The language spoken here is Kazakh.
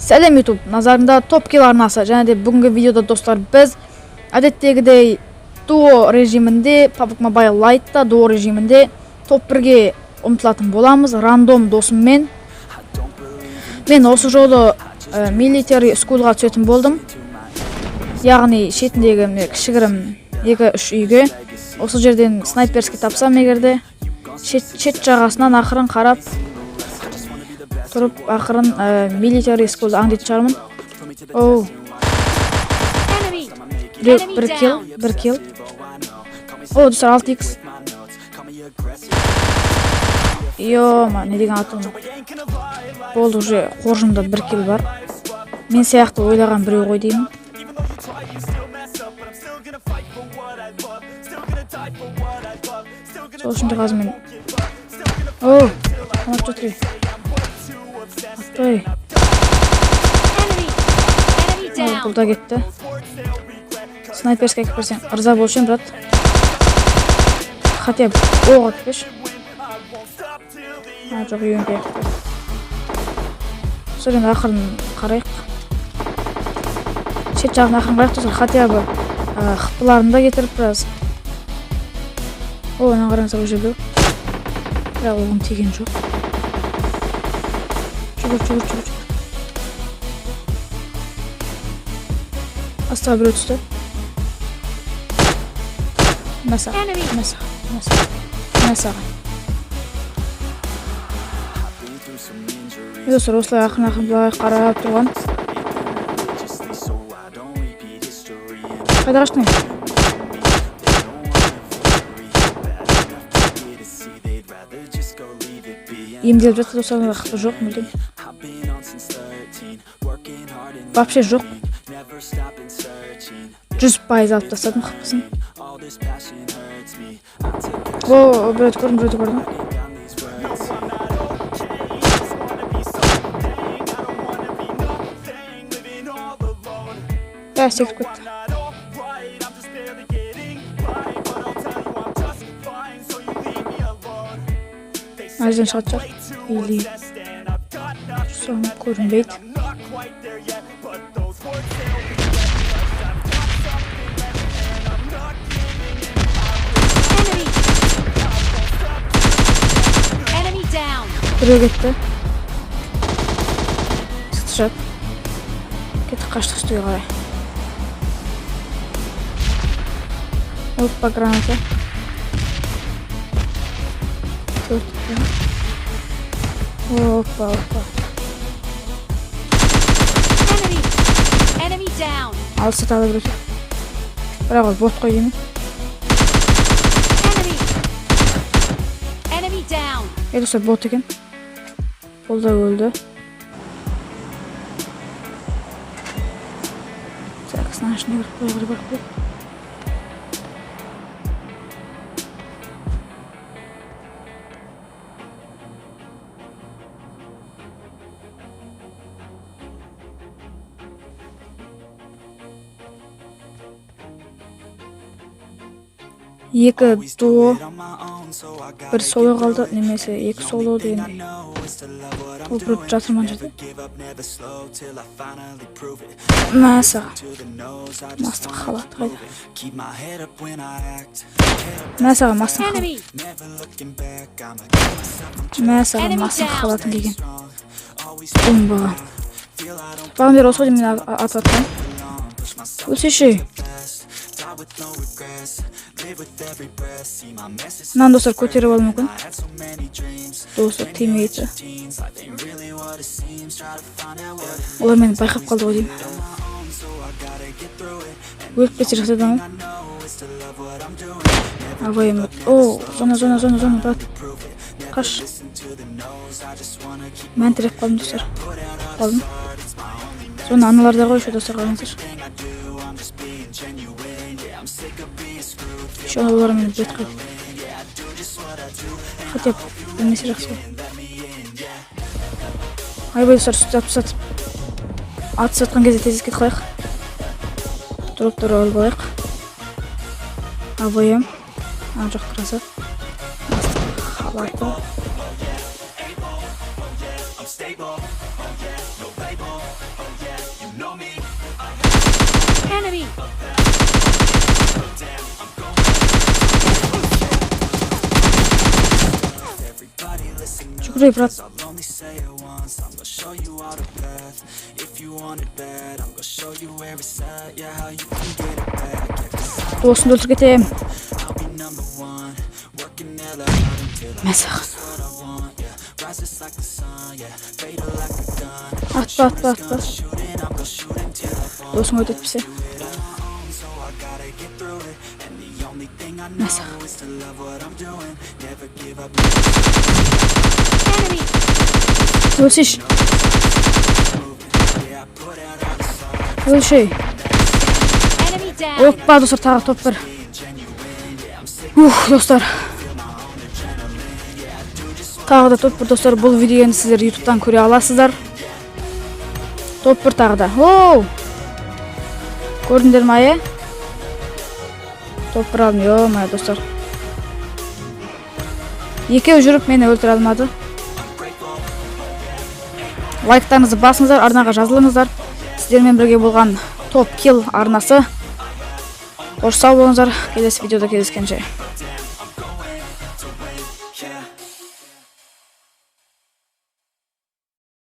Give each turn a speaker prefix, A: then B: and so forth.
A: Сәлем, YouTube! Назарында Топ Килл арнасы. Және де бүгінгі видеода, достар, біз әдеттегідей дуо режимінде, PUBG Mobile Lite'та дуо режимінде топ 1-ге ұмтылатын боламыз рандом досыммен. Мен осы жолы Military School'ға түсетін болдым. Яғни шетіндегі міне кішігірім 2-3 үйге. Осы жерден снайперский тапсам егерде, шет жағасынан ақырын қарап тұрып, ақырын Military School'ды аңдитын шығармын. Оу,
B: Enemy!
A: біреу,
B: Enemy
A: бір килл,
B: down.
A: бір килл. О, достар, 6x. Ё-ма, не деген ату. Болды, уже қоржында бір килл бар. Мен сияқты ойлаған біреу ғой деймін. Сол үшін де қазір мен. О, атып жатыр. Ей. Атпай.
B: Enemy! Enemy
A: О,
B: down!
A: бұл да кетті. Снайперский әкеліп берсең, ырза болушы едім, брат. Хотя бы оқ атып берші. А, жоқ, UMP әкеліп бер. Достар, енді ақырын қарайық. Шет жағын ақырын қарайық, достар, хотя бы хп-ларын да кетіріп біраз. О, мына қараңыздар, уже біреу. Бірақ оғым тиген жоқ. Жүгір, жүгір, жүгір, жүгір. Астыға біреу түсті. Мә саған,
B: Enemy!
A: мә саған, мә саған, мә саған. Е, достар, осылай ақырын ақырын былай қарап тұрған. Қайда қаштың? Емделіп жатыр, достар, хп жоқ мүлдем. Вообще жоқ. 100% алып тастадым хпсын. О, біреуді көрдім, біреуді көрдім. Ә, секіріп кетті. Мына жерден шығатын шығар. Или соң көрінбейді.
B: Enemy! Enemy down!
A: Біреу кетті. Шықты жап. Кеттік, қаштық үстіге қарай. Опа, граната. Төрт. Опа, опа.
B: Enemy! Enemy down!
A: Алыста тағы да біреу тұр. Бірақ ол бот қой деймін.
B: Enemy! Enemy down!
A: Е, достар, бот екен. Ол да өлді. Так, мынаның ішіне кіріп былай қарай барып қояйық. Екі дуо, бір соло қалды, немесе екі соло дегендей. Ол біреу жатыр мына жерде. Мә саған. Мастық халат қайда? Мә саған мастық халат.
B: Enemy!
A: Мә саған мастық халатын киген. Оңбаған. Бағанадан бері осы ғой деймін мені атып жатқан. Өлсейші. Мынаны, достар, көтеріп алуы мүмкін. Досы, тиммейті. Олар мені байқап қалды ғой деймін. Өліп кетсе жақсы еді ғой. АВМ. О, зона, зона, зона, зона, брат. Қаш. Мен тіреп қалдым, достар. Қалдым. Зона аналарда ғой еще, достар, қараңыздаршы. Еще олар мені білет қойды. Хотя бы білмесе жақсы ғой. Айбай, достар, сүт атып сатып. Атыс жатқан кезде тез кетіп қалайық. Дроптар алып алайық. АВМ. А, жоқ, краса. Халаты.
B: Enemy!
A: Жүгірей, брат.
C: I'll only say it once. I'm gonna show you all the path. If you want it bad, I'm gonna show you where it's at. Yeah, how you can get it back. Yeah, 'cause
A: Досымды өлтіріп кетемін.
C: I'll be number one. Working hella hard until I
A: Мәссаған.
C: what I want. Yeah, rises like the sun. Yeah, fatal like a gun.
A: Атпа, атпа, атпа.
C: Shooting, I'm gonna shoot until I fall.
A: Досың өтетпесе.
C: So I gotta get through it. And the only thing I know
A: Мәссаған.
C: is to love what I'm doing. Never give up.
B: Enemy!
A: Өлсейші. Өлшей.
B: Enemy down!
A: Оппа, достар, тағы топ бір. Ух, достар. Тағы да топ бір, достар. Бұл видеоны сіздер ютубтан көре аласыздар. Топ бір тағы да. Оу! Көрдіңдер ма, е? Топ бір алдым, ё, достар. Екеу жүріп мені өлтіре алмады. Лайктарыңызды басыңыздар, арнаға жазылыңыздар. Сіздермен бірге болған Топ Килл арнасы. Қош, сау болыңыздар. Келесі видеода кездескенше.